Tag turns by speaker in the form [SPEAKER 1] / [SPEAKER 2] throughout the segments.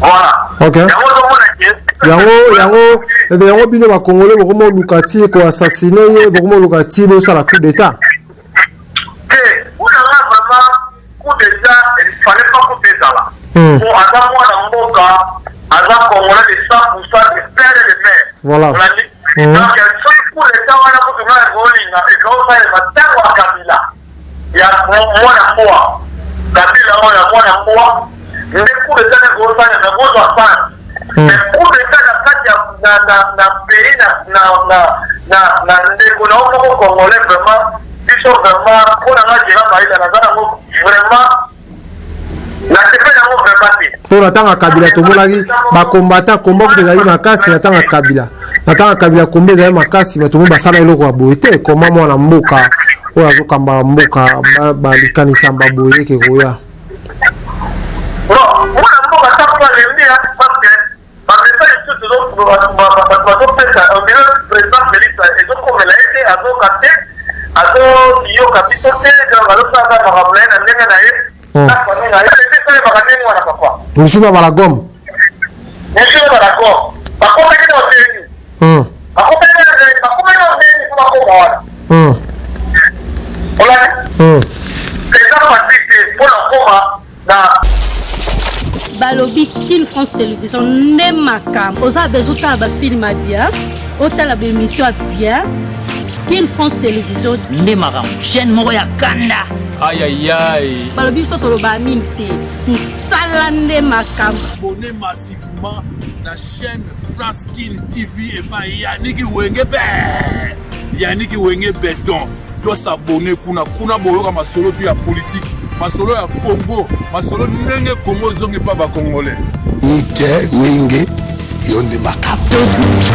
[SPEAKER 1] Voilà.
[SPEAKER 2] Ok.
[SPEAKER 1] Yango ozomona ke
[SPEAKER 2] Yango yango ebe yango bino ba Congolais bokoma oluka ti ko assassiner ye, bokoma oluka ti bosala coup d'état.
[SPEAKER 1] Te, mpona nga vraiment coup d'état il fallait pas coup ezala. Po aza mwana mboka, aza Congolais de 100% de père et de mère.
[SPEAKER 2] Voilà.
[SPEAKER 1] Olandi? Donc soki coup d'état wana kutu nga nakolinga ekosalema ntango ya Kabila ya mwana mbwa, Kabila oyo ya mwana mbwa nde coup d'état nde ekosalema, ekozwa sens. Mais coup d'état na kati ya na pays na ndeko na yo moko Congolais, vraiment biso vraiment mpona nga Gérard Maïla naza nango vraiment nasepeli yango vraiment te.
[SPEAKER 2] Mpo na ntango ya Kabila tomonaki bacombattant, combat kutu ezalaki makasi na ntango ya Kabila. Na ntango ya Kabila combat ezalaki makasi, bato mo basala eloko ya boye te. Koma mwana mboka oyo azokamba mboka balikanisa baboye eke koya.
[SPEAKER 1] Non, mwana mboka ata mpo alembi, parce que bamessage susu bato bazopesa, on dirait président Félix ezokomela ye te, azoyoka te, azoyoka biso te, donc azosala kaka makambo na ye na ndenge na ye na famille na ye. Ete esalemaka ndenge wana, papa.
[SPEAKER 2] Mosusu na balagome.
[SPEAKER 1] Mosusu na balagome bakomaki na ndeni, bakomaki na ndeni, bakomaki na ndeni mpo bakoma wana. Olandi, eza facile te mpona kokoma na
[SPEAKER 3] Balobi Kin France Télévision nde makambo. Oza besoin otala bafilm ya bien, otala baémission ya bien, Kin France Télévision
[SPEAKER 4] nde makambo, chaîne moko ya kanda.
[SPEAKER 5] Ayayay.
[SPEAKER 3] Balobi biso toloba mingi te, mosala nde makambo.
[SPEAKER 6] Abonnez massivement la chaîne France Kin TV epai Yannick Wenge be Yannick Wenge Beton. Tos'abonner kuna kuna, boyoka masolo tu ya politique, masolo ya Congo, masolo ndenge Congo ezongi mpa bacongolais.
[SPEAKER 7] Nike Wenge, yo nde makambo.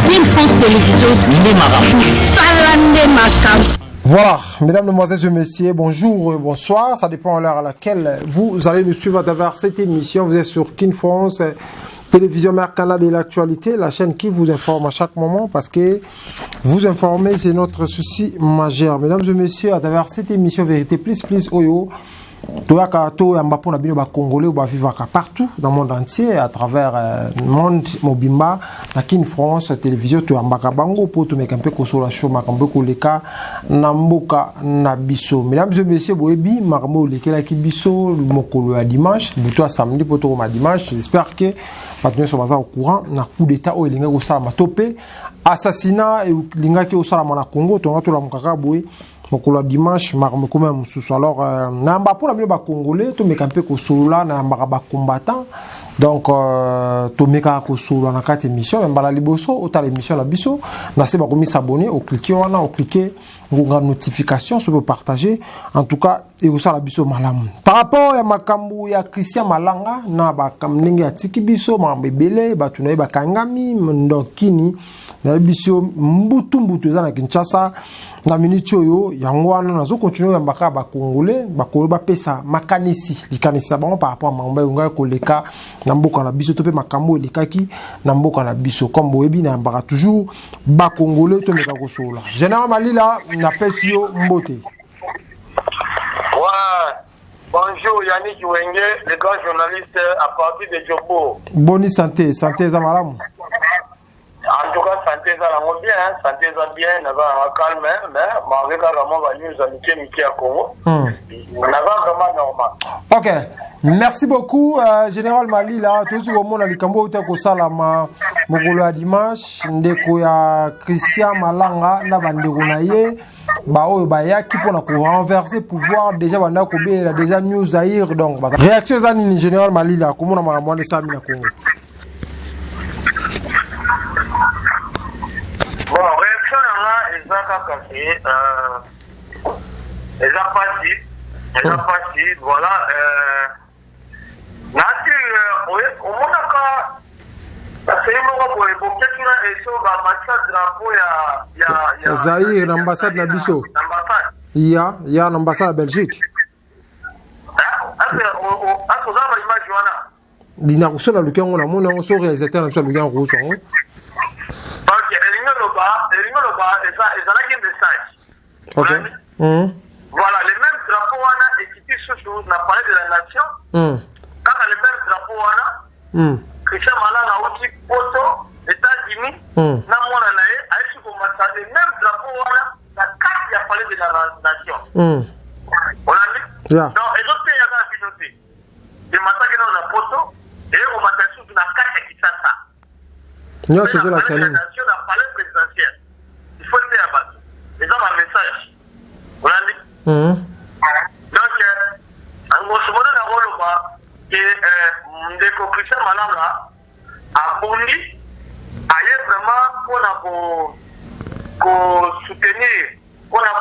[SPEAKER 3] Kin France Télévision
[SPEAKER 4] nde makambo.
[SPEAKER 3] Mosala nde makambo.
[SPEAKER 2] Voilà, mesdames, mesdemoiselles et messieurs, bonjour et bonsoir. Ça dépend de l'heure à laquelle vous allez nous suivre à travers cette émission. Vous êtes sur Kin France Télévision, Mère Canal de l'actualité, la chaîne qui vous informe à chaque moment, parce que vous informer, c'est notre souci majeur. Mesdames et messieurs, à travers cette émission Vérité Plus Plus oyo, toyaka toyamba mpona bino bacongolais oyo bavivaka partout dans le monde entier, à travers monde mobimba, na Kin France Télévision toyambaka bango mpo tomeka mpe kosola sho makambo ekoleka na mboka na biso. Mesdames et messieurs, boyebi makambo oyo olekelaki biso mokolo ya dimanche, butu ya samedi mpo tokoma dimanche. J'espère que bato nyonso baza au courant na coup d'état oyo elingaki kosalama to mpe assassinat elingaki kosalama na Congo. Tonga tolamukaka boye mokolo ya dimanche, makambo ekoma ya mosusu. Alors nayamba mpona bino bacongolais, tomeka mpe kosolola. Nayambaka bacombattant, donc tomekaka kosolola na kati émission. Me mbala liboso otala émission na biso, na se bakomi s'abonner, oclique wana, oclique ngonga notification, soki opartage, en tout cas ekosala biso malamu. Par rapport ya makambo ya Christian Malanga na ndenge atiki biso, makambo ebele, bato na ye bakangami ndokini, nayebi biso mbutu mbutu eza na Kinshasa na miniti oyo. Yango wana nazokontinue oyambaka bacongolais, bakolo bapesa makanisi, likanisi na bango par rapport ya makambo elongaki koleka na mboka na biso to mpe makambo elekaki na mboka na biso. Comme boyebi, nayambaka toujours bacongolais, tomeka kosolola. Général Malila, napesi yo mbote.
[SPEAKER 1] Ouais. Bonjour Yannick Wenge, le grand journaliste à partir de Djobo.
[SPEAKER 2] Boni santé? Santé eza malamu?
[SPEAKER 1] En tout cas, santé eza nango bien, hein, santé eza bien, naza nanga calme, mais malgré kaka mwa banews ya mike mike ya Congo, naza vraiment normal.
[SPEAKER 2] Ok, merci beaucoup Général Malila. Tozi komona likambo oyo kosalama mokolo ya dimanche, ndeko ya Christian Malanga na bandeko na ye baoyo bayaki mpona korenverser pouvoir, déjà banda kobelela déjà New Zaire. Donc réaction eza nini, Général Malila, komona makambo wana esalami na Congo?
[SPEAKER 1] Bon, réaction na nga eza kaka ke eza pasi, eza pasi, voilà. Nati omonaka basei moko boye bokeki na eso bamatisa drapeau ya
[SPEAKER 2] ya Zaire na ambassade na biso.
[SPEAKER 1] Na ambassade.
[SPEAKER 2] Ya na ambassade ya Belgique.
[SPEAKER 1] Ase oza na image wana?
[SPEAKER 2] Dina koso naluki yango, namoni yango so réalisateur na biso aluki yango, koso yango.
[SPEAKER 1] Ok, elingi oloba ezalaki message.
[SPEAKER 2] Ok.
[SPEAKER 1] Voilà, le même drapeau wana ekiti susu na Palais de la Nation. Kaka le même drapeau wana. Christian Malanga auti poto, États-Unis, na mwana na ye ayesi komata le même drapeau wana na kati ya Palais de la Nation. Olandi? Donc ezoteya kaka bino te, emataki nano na poto, eye komata lisusu na kati ya Kisasa.
[SPEAKER 2] Nyonso ezolakisa nini?
[SPEAKER 1] Nation na palais présidentiel, il faut teya bato, eza ba message. Olandi? Donc grosso modo nakoloba ke ndeko Christian Malanga abundi, aye vraiment mpona kosoutenir, mpona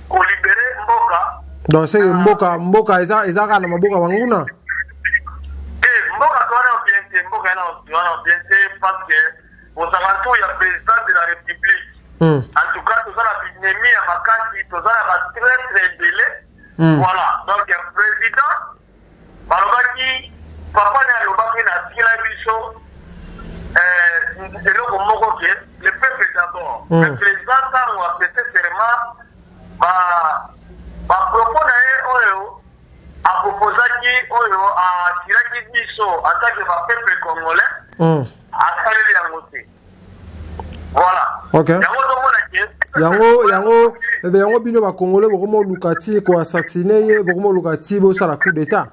[SPEAKER 1] kolibérer mboka.
[SPEAKER 2] Donc c'est que mboka eza kaka na maboko ya banguna.
[SPEAKER 1] Te, mboka to wana bien te, mboka wana wana bien te, parce que aux alentours ya président de la République, en tout cas toza na binemi ya makasi, toza na batraîtres ebele. Voilà, donc ya président balobaki, papa ne alobaki na atikela biso eloko moko ke le peuple d'abord. Le président, ntango aprêter serment, bapropos na ye oyo aproposaki, oyo atiraki biso en tant que bapeuple congolais, asaleli yango te. Voilà. Yango tozomona ke
[SPEAKER 2] Yango bino bacongolais bokoma oluka ti koassassiner ye, bokoma oluka ti bosala coup d'état.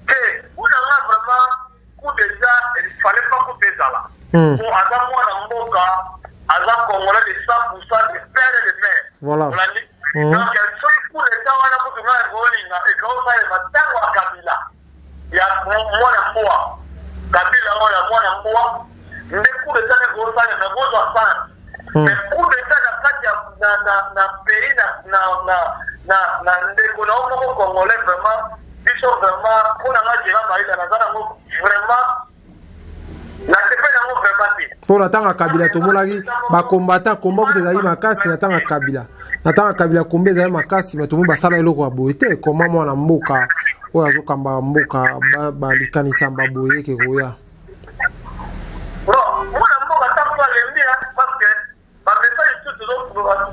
[SPEAKER 1] Te, mpona nga vraiment, coup d'état, il fallait pas coup ezala. Po aza mwana mboka, aza congolais de 100, de père et de mère. Olandi? Donc soki coup d'état wana kutu, ngai ekolinga ekosalema ntango ya Kabila ya mwana mbwa, Kabila oyo ya mwana mbwa, nde coup d'état nde ekosalema, ekozwa sens. Mais coup d'état na kati ya na pays na ndeko na yo moko congolais, vraiment biso vraiment, mpona nga Gérard Maïda, naza nango vraiment, nasepeli yango vraiment te.
[SPEAKER 2] Mpo na ntango ya Kabila tomonaki bacombattants, komba kuta ezalaki makasi na ntango ya Kabila. Na ntango ya Kabila komba ezali makasi, me tomoni basala eloko ya boye te. Koma mwana mboka oyo azokamba mboka, balikanisa baboye eke koya.
[SPEAKER 1] Non, mwana mboka ntango alembi, parce que bamessage susu bato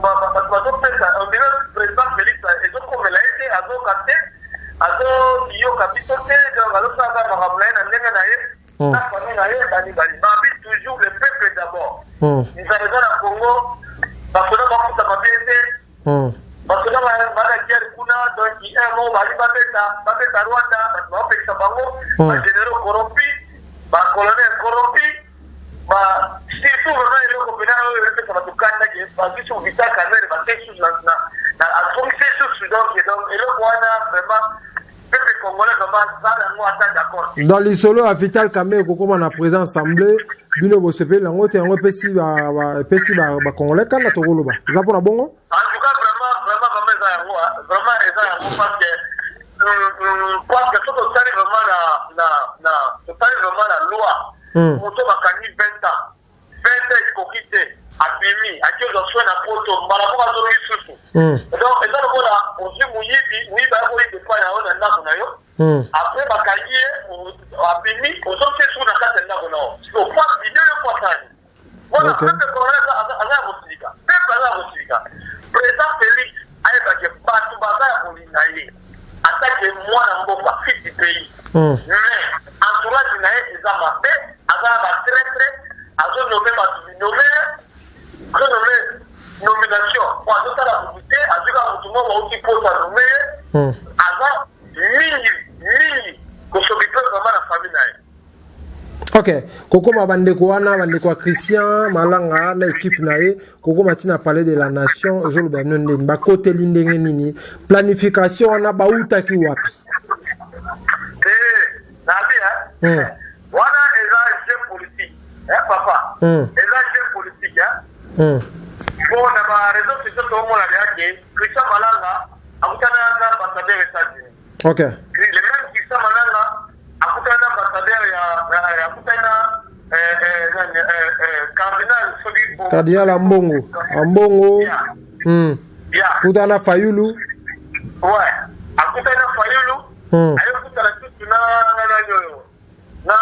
[SPEAKER 1] bazopesa, on dirait président Félix ezokomela ye te, azoyoka te, azoyoka biso te. Donc azosala kaka makambo na ye na ndenge na ye, na famille na ye. Bani bani babi, toujours le peuple d'abord. Nzala eza na Congo, basoda bafutama bien te, basoda bana guerre kuna. Donc un moko bali babeta Rwanda, bato baopekisa bango, bagénéraux corrompu, bacolonel corrompu, surtout vraiment eloko mpena oyo epesa bato kanda ke bazwi su Vital Kamerhe, bate susu azongisi susu. Donc eloko wana vraiment, peuple congolais vraiment aza yango ata d'accord.
[SPEAKER 2] Dans lisolo ya Vital Kamerhe kokóma na président assemblée, bino bosepeli yango te. Yango epesi bacongolais kanda, tokoloba eza mpona bongo.
[SPEAKER 1] En tout cas vraiment, vraiment, vraiment eza yango, vraiment eza yango, parce que soki tosali vraiment na tosali vraiment na loi, moto bakangi 20 ans, 20 ans ekoki te, abimi, ati ozwa soin na poto, mbala moko azongi lisusu. Donc eza lokola ozwi moyibi, moyibi akoyiba epai na yo na ndako na yo, après bakangi ye, abimi, ozongisi esuku na kati ya ndako na yo, po video yo po asali. Voilà, peuple congolais aza ya kosilika, peuple aza ya kosilika. Président Félix ayebake bato baza ya kolinga ye atake mwana mboka, fils du pays, mais entourage na ye eza mabe, aza na batraîtres, azonommer bato binome, azonommer nomination po azosala motu te, azwi kaka motu moko auti poto, anommer ye. Aza mingi mingi kos'occuper vraiment na famille na ye.
[SPEAKER 2] Ok, kokóma bandeko wana, bandeko ya Christian Malanga na équipe na ye, kokóma ntina Palais de la Nation, ezoloba bino ndeni bakoteli ndenge nini? Planification wana bautaki wapi?
[SPEAKER 1] Te, nabi wana eza jeu politique, papa. Eza jeu politique. Po na baréseaux sociaux toomona yake Christian Malanga akutana na ambassadeur États-Unis. Le même Christian Malanga akutana na ambassadeur ya, akutana na cardinal soki.
[SPEAKER 2] Cardinal Ambongo, Ambongo. Kutana na Fayulu.
[SPEAKER 1] Ouais, akutana na Fayulu. Ayokutana susu na nani oyo, na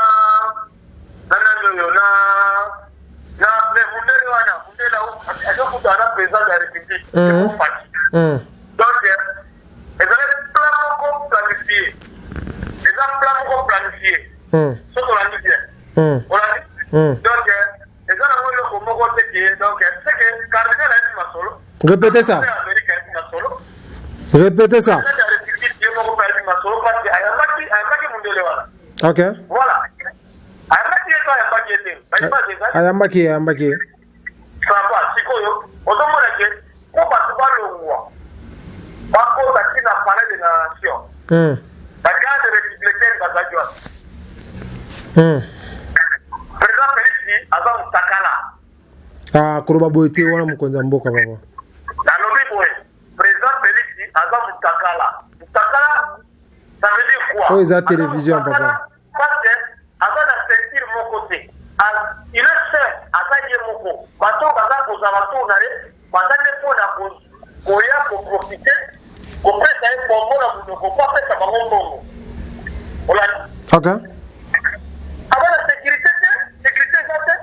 [SPEAKER 1] nani oyo, na mais mundele wana, mundele azokutana na président de la République Fatshi. Donc ezali plan moko planifié, eza plan moko planifié. Soki olandi Olandi? Donc eza nango eloko moko te ke donc c'est que cardinal ayebi masolo.
[SPEAKER 2] Répétez ça.
[SPEAKER 1] Amérique ayebi masolo.
[SPEAKER 2] Répétez ça.
[SPEAKER 1] Président ya République ye moko mpe ayebi masolo parce que ayambaki ayambaki mundele wana.
[SPEAKER 2] Ok.
[SPEAKER 1] Voilà. Ayambaki ye to ayambaki ye te? Ba image ezali.
[SPEAKER 2] Ayambaki ye, ayambaki ye.
[SPEAKER 1] Ça va, sikoyo ozomona ke mpo bato balongwa bakota ti na palais de la nation. Ba garde républicaine bazalaki wana. Président Félix aza motakala.
[SPEAKER 2] Ah, koloba boye te wana mokonzi ya mboka papa.
[SPEAKER 1] Nalobi boye, président Félix aza motakala. Motakala, ça veut dire quoi?
[SPEAKER 2] Oyo eza télévision papa.
[SPEAKER 1] Parce que aza na ceinture moko te. Il est seul, aza ye moko. Bato oyo baza kozala tour na ye, baza nde mpo na koya koprofite, kopesa ye bongo na monoko mpo apesa bango mbongo. Olandi?
[SPEAKER 2] Ok.
[SPEAKER 1] Aza na sécurité te, sécurité eza te.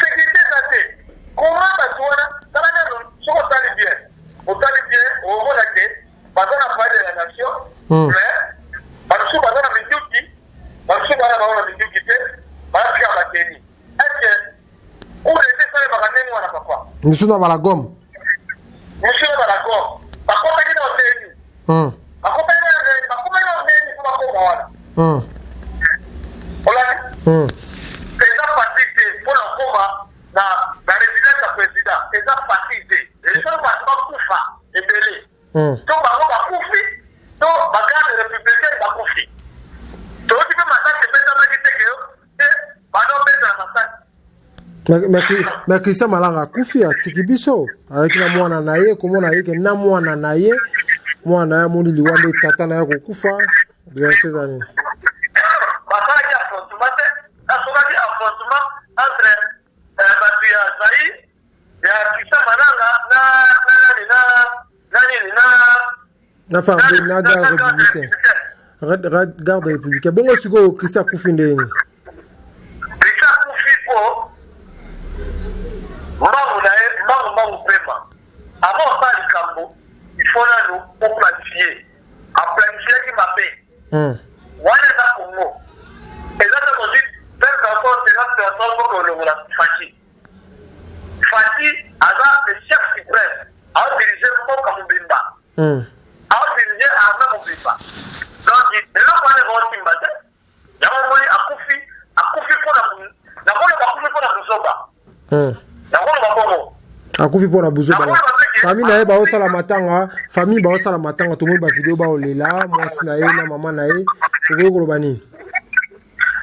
[SPEAKER 1] Sécurité eza te. Comment bato wana, tala nano, soki otali bien, otali bien, okomona ke baza na palais de la nation, mais bamosusu baza na minduki, bamosusu baza bango na minduki te, batika bakeni. Est-ce que coup d'état esalemaka ndenge wana papa?
[SPEAKER 2] Misusu na balagome.
[SPEAKER 1] Misusu na balagome. Bakotaki na oteni. Bakotaki na oteni, bakomaki na oteni mpo bakoma wana. Olandi? Eza facile te mpo na kokoma na na résidence ya président, eza facile te. Soki bato bakufa ebele, to bango bakufi, to bagarde républicaine bakufi. Toyoki mpe masasi ebetamaki te ke te bana obetela masasi.
[SPEAKER 2] Mais Christian Malanga akufi, atiki biso, ayaki na mwana na ye, komona ye ke na mwana na ye, mwana na ye amoni liwa nde tata na ye kokufa, réaction eza nini?
[SPEAKER 1] Basalaki affrontement te, nasokaki affrontement entre bato ya Zaïre ya Christian Malanga na nani na na nini na
[SPEAKER 2] na farde na garde républicain, garde républicain. Bongo sikoyo Christian akufi ndeni?
[SPEAKER 1] Christian akufi mpo mbangu na ye, mbangu mbangu pema. Avant osala likambo, il faut nanu oplanifie. Aplanifiaki mabe wana. Eza Congo, eza te kozwi 20 personnes, 50 personnes mpo kolongola Fatshi. Fatshi aza le chef suprême, aodirige mboka mobimba, aodirige armée mobimba. Donc eloko wana ekosimba te. Yango omoni akufi, akufi mpona, nakoloba akufi mpona buzoba. Nakoloba bongo.
[SPEAKER 2] Akufi mpona buzoba. Famille na ye baosala matanga, famille baosala matanga, tomoni bavideo baolela mwasi na ye na mama na ye. Okoki koloba nini?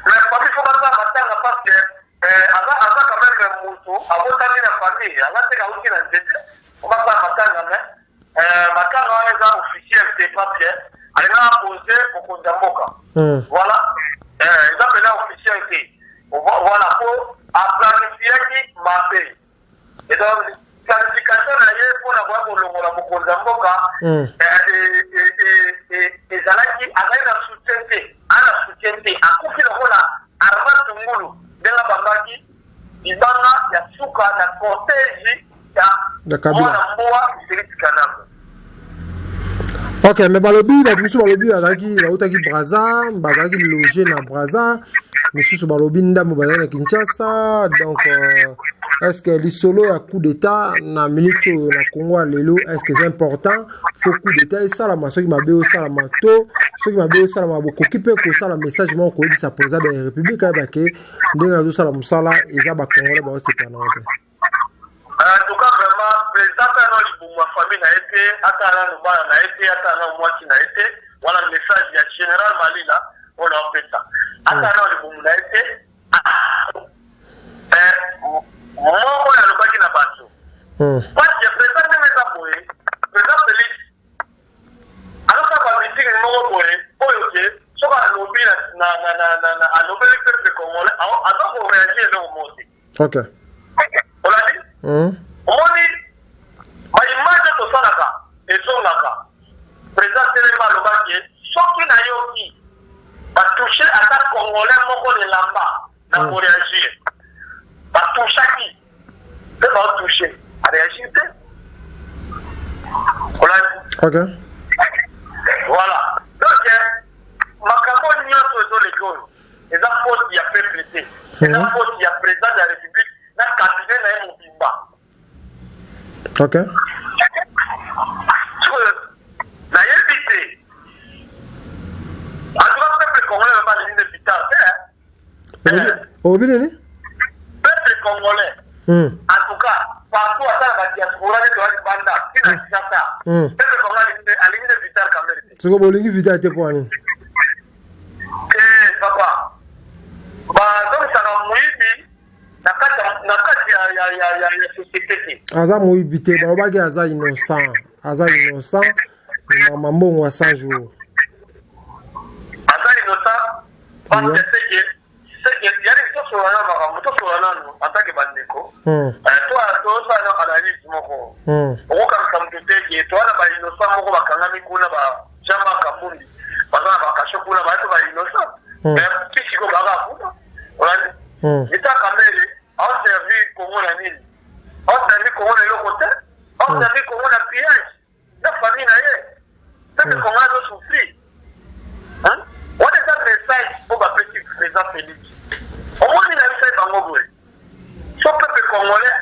[SPEAKER 1] Mais famille faut basala matanga parce que aza quand même moto abotami na famille, aza te kauti na nzete. Po basala matanga, mais matanga wana eza officiel te parce que alingaka pose mokonzi ya mboka. Voilà, eza mpena officiel te. Voilà, po aplanifiaki mabe et donc planification na ye mpona koya kolongola mokonzi ya mboka ezalaki, azali na soutien te, aza na soutien te. Akufi lokola Armand Tungulu ndenge abambaki libanga ya suka na cortège ya mwana mbwa Félix Kanambe.
[SPEAKER 2] Ok, mais balobi, bato mosusu balobi bazalaki, bautaki Braza, bazalaki loge na Braza, misusu balobi ndambo bazali na Kinshasa. Donc est ce que lisolo ya coup d'état na minute oyo na Congo ya lelo, est ce que c'est important? Faut coup d'état esalama? Soki mabe osalama to soki mabe osalama, bokoki mpe kosala message moko koyebisa président de la République ayeba ke ndenge azosala mosala eza bacongolais baosepela nango te.
[SPEAKER 1] En tout cas vraiment, président ata na libumu ya famille na ye te, ata nanu bana na ye te, ata nanu mwasi na ye te. Wana message ya général Malila oyo naopesa. Ata nanu libumu na ye te. Moko oyo alobaki na bato, parce que président ndenge eza boye, président Félix azosala bameeting moko boye oyo ke soki alobi alobeli peuple congolais, aza koréagir eloko moko te. Olandi? Omoni baimage tosalaka ezongaka. Président telema alobaki soki nayoki batouche ata congolais moko lelamba na koréagir. Batouchaki mpe baotouche, aréagir te. Olandi?
[SPEAKER 2] Ok.
[SPEAKER 1] Voilà, donc makambo te, eza faute ya président de la République na cabinet na ye mobimba. Sikoyo nayebi te, en tout cas peuple congolais vraiment alingi nde Vital te.
[SPEAKER 2] Olobi nini?
[SPEAKER 1] Peuple congolais, en tout cas partout, ata na badiaspora nde toza libanda, tina Kinshasa, peuple congolais alingi nde Vital Kamerhe te.
[SPEAKER 2] Sikoyo bolingi Vital te mpo nini?
[SPEAKER 1] Te papa, bazongisaka moyibi na kati ya société te.
[SPEAKER 2] Aza moyibi te, balobaki aza innocent, aza innocent na mambongo ya 100 jours.
[SPEAKER 1] Aza innocent parce que seke yani tosola na makambo, tosola nanu en tant que bandeko, tosala na analyse moko. Okokamisa moto te ke toza na bainnocent moko bakangami kuna, ba Jean-Marc Kabundi baza na bakasho kuna, baye mpe bainnocent, mais ti sikoyo baka kuna. Olandi, Vital Kamerhe aoservir Congo na nini? Aoservir Congo na eloko te, aoservir Congo na pillage na famille na ye. Peuple congolais azosouffrir. Wana eza message mpo bapesi président Félix. Omoni, na biso bango boye, so peuple congolais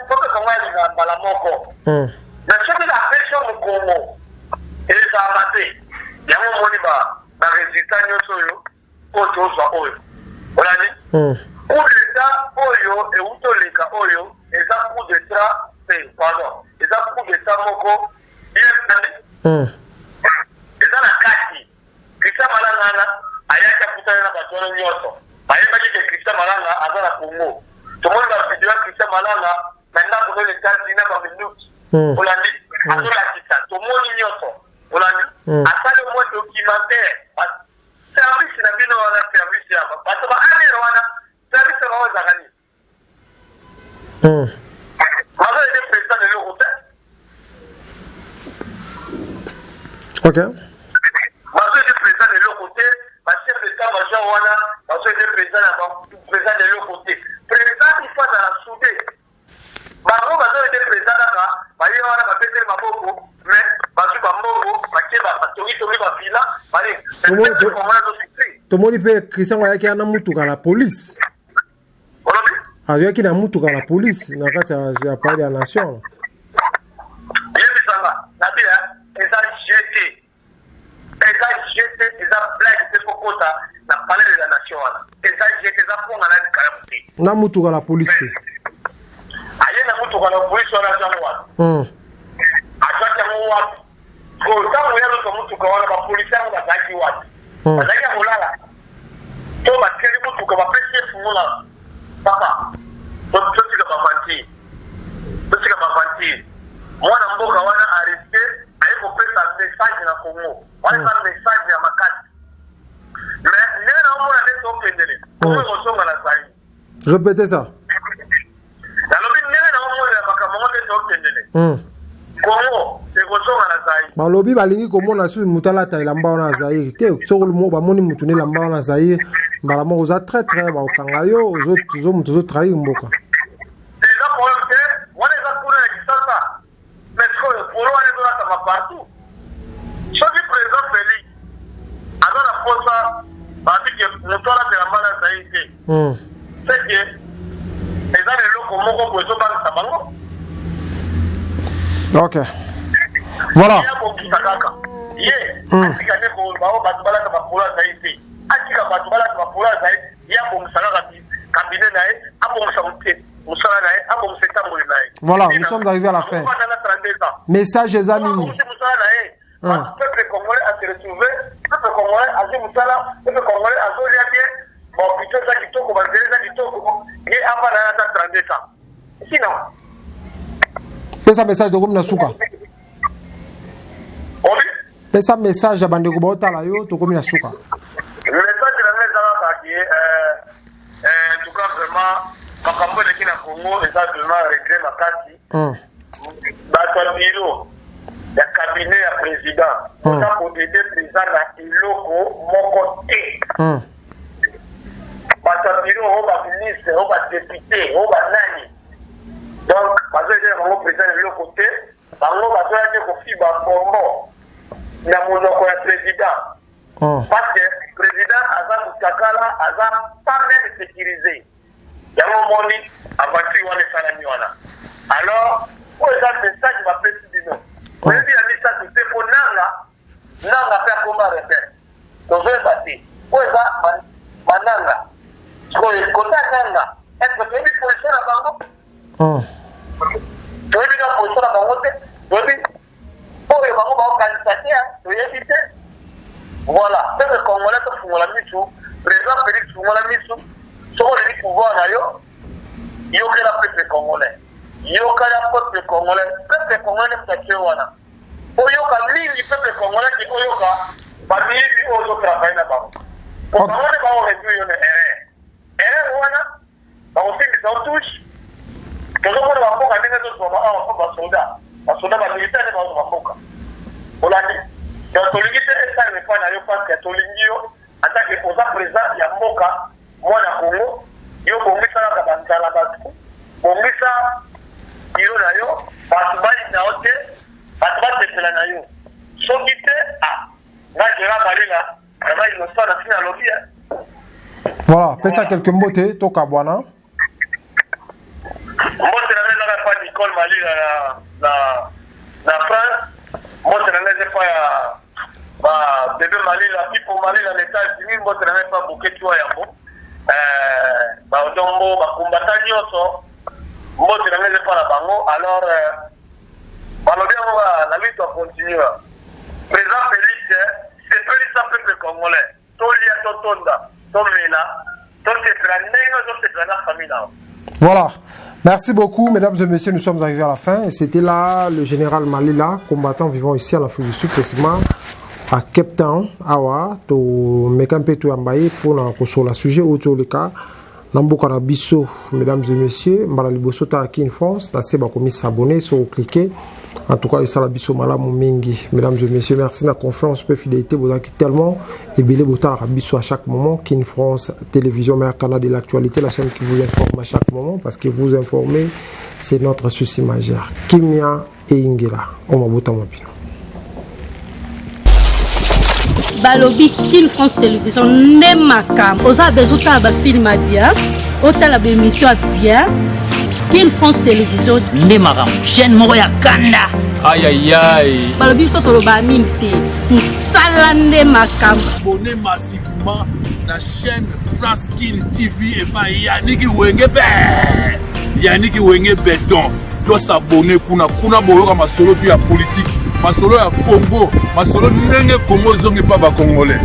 [SPEAKER 1] alingaka mbala moko, mais soki napesi yo mokongo, ezalaka te. Yango omoni barésultat nyonso oyo tozwa oyo. Olandi, coup d'état oyo euti oleka oyo eza coup d'état te, pardon, eza coup d'état moko bien eza na kati. Christian Malanga wana ayaki, akutani na bato wana nyonso, bayebaki ke Christian Malanga aza na Congo. Tomoni bavideo ya Christian Malanga na ndako no Etats-Unis na baminduki. Olandi, azolakisa, tomoni nyonso. Olandi, asali mwa documentaire. Service na bino wana, service ya bato ba ANR wana, service na bango ezalaka nini? Bazoaider président na eloko te. Bazoaider président na eloko te. Bachef d'état major wana bazoaider président na président na eloko te. Président, il faut azala soudé. Bango bazoaider président kaka baye wana babeteli maboko, mais bazwi bambongo, batie, batongitongi bavilla.
[SPEAKER 2] Tomoni mpe Christian ayaki na mutuka na police.
[SPEAKER 1] Olobi?
[SPEAKER 2] Azwaki na mutuka na police na kati ya palais de la nation.
[SPEAKER 1] Yebisanga nabi, eza gt, eza gt, eza blague te. Kokota na palais de la nation wana eza gt, eza mponga na likayamu te.
[SPEAKER 2] Na mutuka na police te.
[SPEAKER 1] Aye na mutuka na polisi wana, azwango wapi? Azwaki yango wapi? Ntango ye azozwa mutuka wana, bapolisi yango bazalaki wapi? Bazalaki ya kolala to batikali mutuka, bapesi ye fungola? Papa, totika baventure, totika baventure. Mwana mboka wana arrêté, aye kopesa message na Congo wana, eza message ya makasi. Mais ndenge na omona nde tokendele, Congo ekozonga na Zaire.
[SPEAKER 2] Répétez ça.
[SPEAKER 1] Nalobi, ndenge na omonela makambo yango, nde tokendele, Congo ekozonga na Zaire.
[SPEAKER 2] Balobi balingi komona susu moto alata elamba wana ya Zaire te. Soki bamoni motu na elamba wana ya Zaire, mbala moko oza traître, bakokanga yo, moto ozotrahir mboka.
[SPEAKER 1] Eza problème te wana, eza kuna ya Kisasa. Mais sikoyo polo wana ezolatama partout. Soki président Félix aza na posa babike moto alata elamba na Zaire te, c'est que eza na eloko moko boye ezobangisa bango.
[SPEAKER 2] Ok, voilà.
[SPEAKER 1] Ye abongisa kaka ye, atika nde koloba oyo bato balata bapolo ya Zaire te. Atika bato balata bapolo ya Zaire. Ye abongisa kaka cabinet na ye, abongisa mosala na ye, abongisa etamboli na ye.
[SPEAKER 2] Voilà, nous sommes arrivés à la fin. Message eza nini?
[SPEAKER 1] Mosala na ye, peuple congolais ase retrouve, peuple congolais azwi mosala, peuple congolais azolia bien, bahôpitaux eza kitoko, banzela eza kitoko. Ye ava na ye ata 32 ans, sinon
[SPEAKER 2] Pesa message, tokomi na suka.
[SPEAKER 1] Obi?
[SPEAKER 2] Pesa message ya bandeko baotala yo, tokomi na suka.
[SPEAKER 1] Message na ngai eza kaka ke, en tout cas vraiment, makambo eleki na Congo eza vraiment regret makasi. Bato ya bureau ya cabinet ya président oza koaider président na eloko moko te. Bato ya bureau oyo, baministre oyo, badéputé oyo, banani, donc bazoaider na bango président na eloko te. Bango bazoya nde kofiba bonbon na monoko ya président, parce que président aza mutakala, aza pas même sécurisé. Yango omoni aventure wana esalami wana. Alors oyo eza message bapesi bino. Oyebi ya misatu te po nanga nanga pe akoma rebelle. Tozoyeba te. Oyo eza ba nanga. Sikoyo kota nanga est ce que toyebi position na bango? Toyebi na position na bango te. Toyebi oyo bango baokanisa te, toyebi te. Voilà, peuple congolais tofungola misu, président Félix fungola misu, soki olingi pouvoir na yo, yokela peuple congolais. Yokela peuple congolais, peuple congolais nde moto atie wana. Oyoka mingi peuple congolais ke oyoka bamiyibi oyo ozotravaille na bango. Po bango nde bao réduire yo na erreur. Erreur wana bakosimbisa yo touche. Tozomona bamboka ndenge ezozwama awa mpo basoda basoda bamilitaire nde bazozwa bamboka. Olandi? Donc tolingi te esalema epai na yo parce que tolingi yo en tant que oza président ya mboka mwana Congo, yo bongisa kaka banzala bato, bongisa biro na yo, bato bayina yo te, bato basepela na yo. Soki te, ah, nga Gérard Malela naza innocent na ntina alobi.
[SPEAKER 2] Voilà, pesa quelques mbote tokabwana.
[SPEAKER 1] Mbote na ngai ezaka epa Nicole Malila na France. Mbote na ngai eza epa ya ba bebe Malila, Pipo Malila na États-Unis. Mbote na ngai epa Boketshu wa Yambo, ba Odombo, ba kumbata nyonso. Mbote na ngai eza epa na bango. Alors balobi yango na lutte continue. Président Félix sepelisa peuple congolais, tolia, totonda, tomela, tosepela ndenge ozosepela na famille na yo.
[SPEAKER 2] Voilà. Merci beaucoup, mesdames et messieurs. Nous sommes arrivés à la fin. Et c'était là le général Malila, combattant vivant ici à l'Afrique du Sud, précisément à Cape Town, awa, tomeka mpe toyamba ye pour na kosola sujet oyo le cas na mboka na biso. Mesdames et messieurs, mbala liboso ta Kin France, na se bakomi s'abonner, so cliquer. En tout cas, esala biso malamu mingi. Mesdames et messieurs, merci na confiance pe fidélité bozalaki tellement ebele botalaka biso à chaque moment. Kin France Télévision, meilleur canal de l'actualité, la chaîne qui vous informe à chaque moment, parce que vous informer, c'est notre souci majeur. Kimia et Ingela, omabota mabino.
[SPEAKER 3] Balobi Kin France Télévision nde makambo. Oza besoin otala bafilm ya bien, otala baémission ya bien, Kin France Télévision
[SPEAKER 4] nde makambo, chaîne moko ya kanda.
[SPEAKER 5] Ayayay.
[SPEAKER 3] Balobi biso toloba mingi te, mosala nde makambo.
[SPEAKER 6] Abonnez massivement na chaîne France Kin TV epai Yannick Wenge be Yannick Wenge Beton. Tosabone kuna kuna, boyoka masolo mpe ya politike, masolo ya Congo, masolo ndenge Congo ezongi mpa bacongolais.